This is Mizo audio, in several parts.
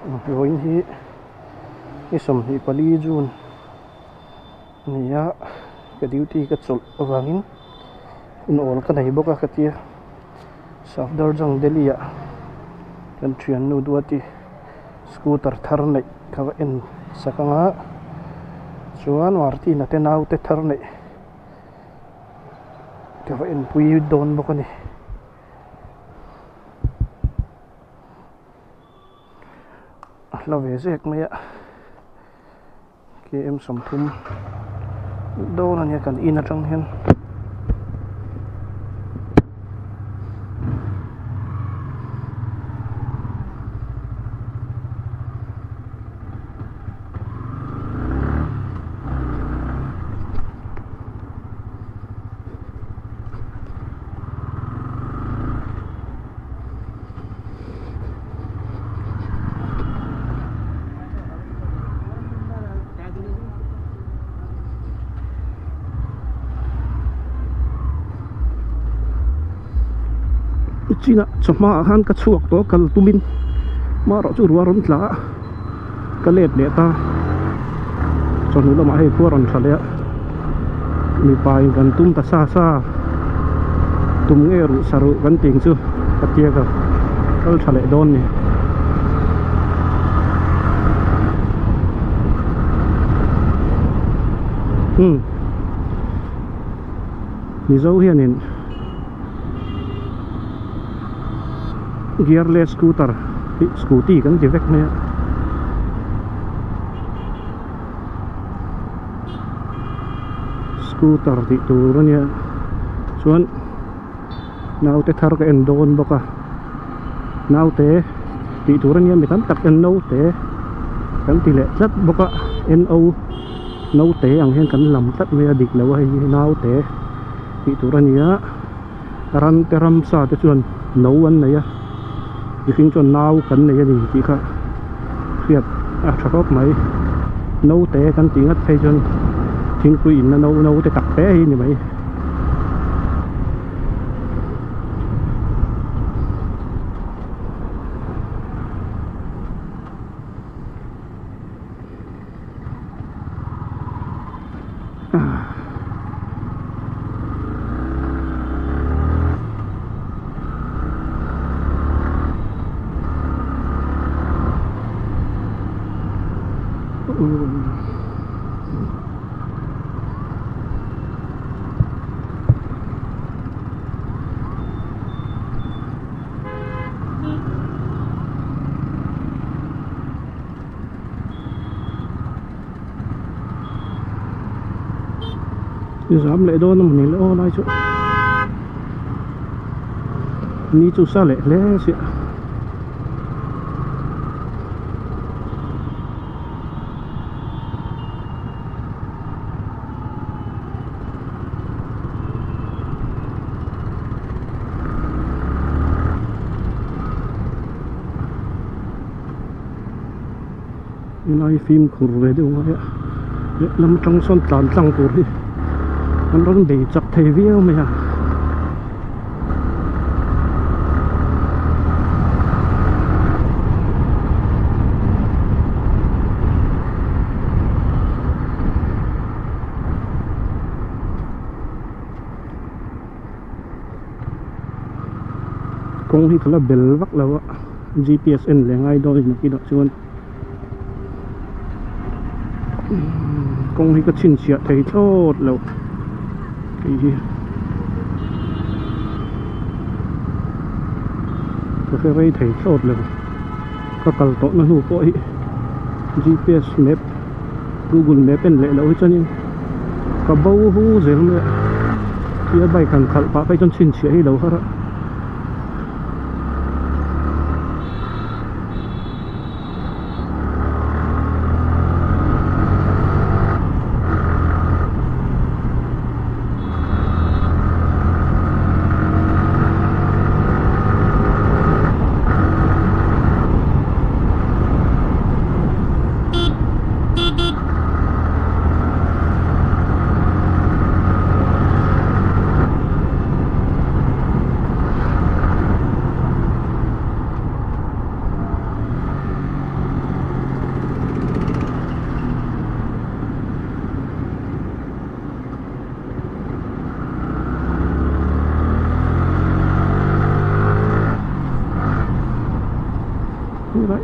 Vawiin hi ni 24 June a ni a, ka duty ka chawlh avangin hun awl ka nei bawk a ka tia Safdarjung Delhi ah kan thiannu Duati scooter thar neih ka va en sak ang a, chuan Martina te naute thar neih ka va enpui dawn bawk a ni. A hla ve zek mai a km 30 dawn a nia kan in atang hian. Chinah chawhma ah khan ka chhuak tawh a kal tumin marawh chu ruah rawn tla a ka let leh ta chawhnu lamah hei khua rawn tha leh a mipa in kan tum ta sa sa tum nge ruh sa ruh kan tih ang chu ka tia ka kal tha leh dawn ni. Umm Mizo hianin gearless scooter hi scooty kan ti vek mai a. Scooter tih tur a nia chuan naute thar ka en dawn bawk a naute tih tur a nia mi tam tak en naute kan ti leh tlat bawk a N O naute ang hian kan lam tlat mai a dik lo a hei hi naute tih tur a nia ran te ramsa te chuan no an nei a mihring chuan nau kan nei a ni tih kha hriat a tha khawp mai naute kan tih ngat phei chuan thingpui inna no naute tak te hi a ni mai. Zam leh dawn a mawni le aw lai chu ni chu sa leh hle sia. Helai fimkhur ve deuh ngai a lehlam atang sawn tlan tlang tur hi an rawn bei chak thei viau mai a. Kawng hi ka la bel vak lo a GPS en leh ngai dawn in nakinah chuan kawng hi ka chhinchhiah thei thlawt lo hei hi ka hre rei thei thlawt lo ka kal tawh na hnu pawh hi GPS map google map en leh loh hi chuanin ka bo hu zel mai a tia bike han khalh pah phei chuan chhinchhiah hi lo har a. Helai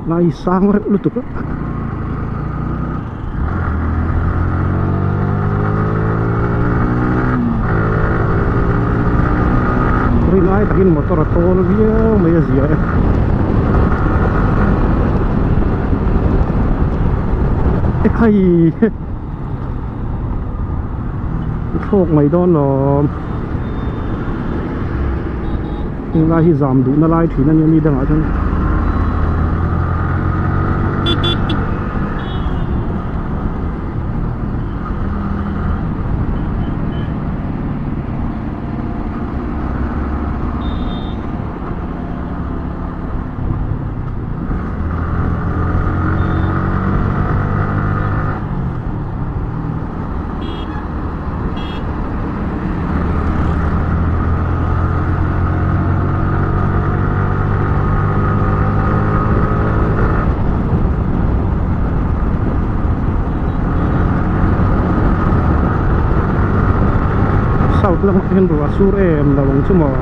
Lai sang reuh lutuk a. Rin ai takin motor a tawl viau mai a zia e. Ekhai thlawk mai dawn lawm Heng lai hi zam duhna lai thin a nia mi dangah chuan. South lamah hian ruah a sur em lo ang chu maw.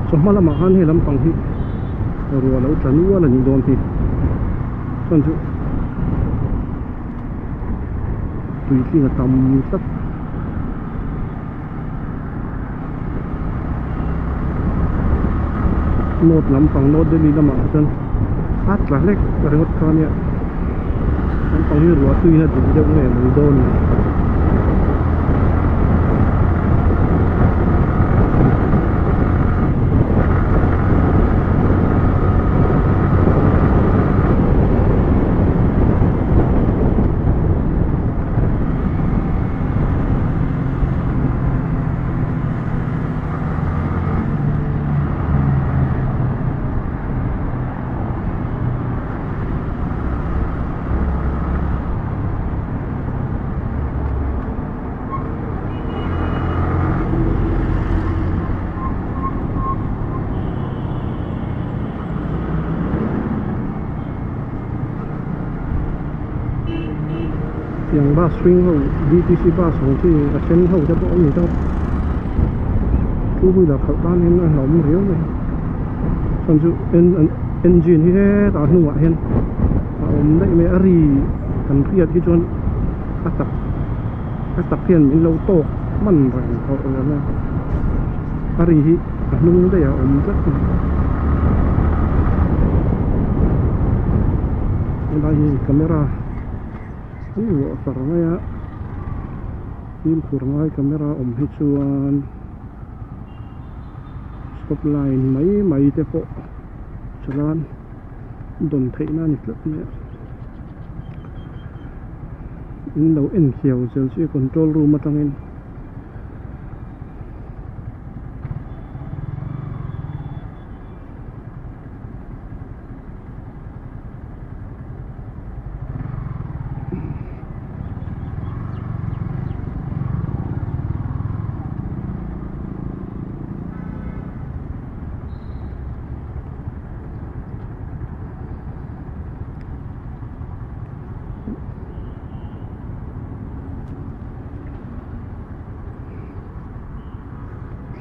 Chawhma lamah khan hei lampang hi ruah lo tla nual a nih dawn hi chuan chu tui tling a tam tlat. North lampang North Delhi lamah kha chuan a tla hlek ringawt kha ania lampang hi ruah tuiin a duh deuh nge mai dawn ni. Tiang bus hring ho D_T_C bus ang chi a then ho te pawh a ni deuh two wheeler khalh tan hian a hlauhawm riau mai chuan chu engine hi hetah hnungah hian a awm daih mai a ri. kan hriat hi chuan a tak a tak hian min lo tawk hman reng tawh lo a a ri hi a hnung daih a awm tlat a ni helai hi camera an vuah far mai a fimkhur ngai camera awm hi chuan stop line mai mai te pawh chuan dawn theihna a ni tlat mai a in lo en khiau zel chu control room atangin.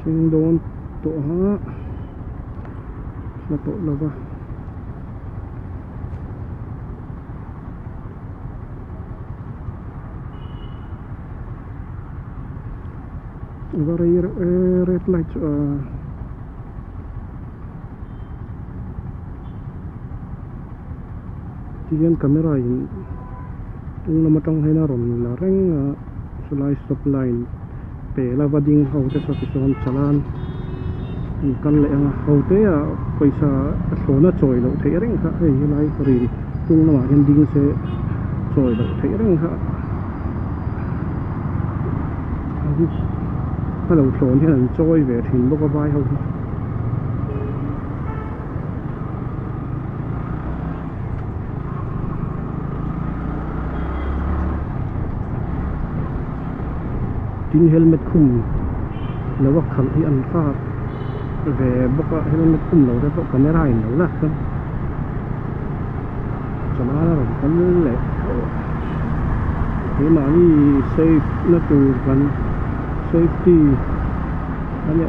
Thleng dawn tawh a hla tawh lo va. A va rei reuh e red light chu a tihian camera in hnung lam atang hian a rawn la reng a chulai stop line pela va ding ho te saw tichuan chalan an kal leh ang a ho te ah pawisa a thlawna chawi loh theih reng kha hei helai ril hnung lamah hian ding se chawi loh theih reng kha a lo thlawn hian an chawi ve thin bawk a vai ho hi. Tin helmet khum lo a khalh hi an kap ve bawk a helmet khum lo te pawh camera in lo lak chuan chawlai a rawn kal leh keimahni safe na tur kan safety a nia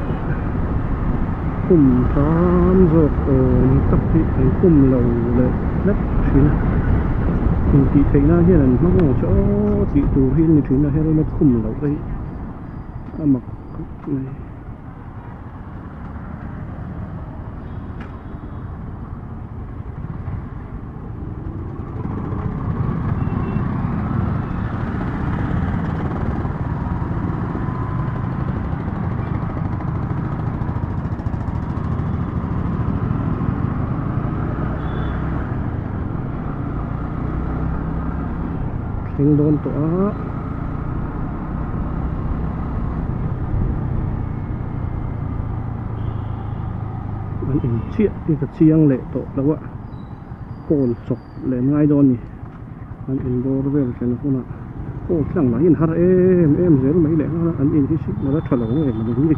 khum hram zawk awm tak hi an khum lo leh hlek thin a intih theih nan hian an hmang ang chu aw tih tur hi a ni thin a helmet khum loh te hi a mak khawp mai. Thleng dawn tawh a. An in chiah hi ka chiang leh tawh lo a call chawp leh ngai dawn a ni an in bawr vel thlen hunah call tlang lah hi an har em em zel mai leh nghal a an in hi signal a tha lo nge maw ni.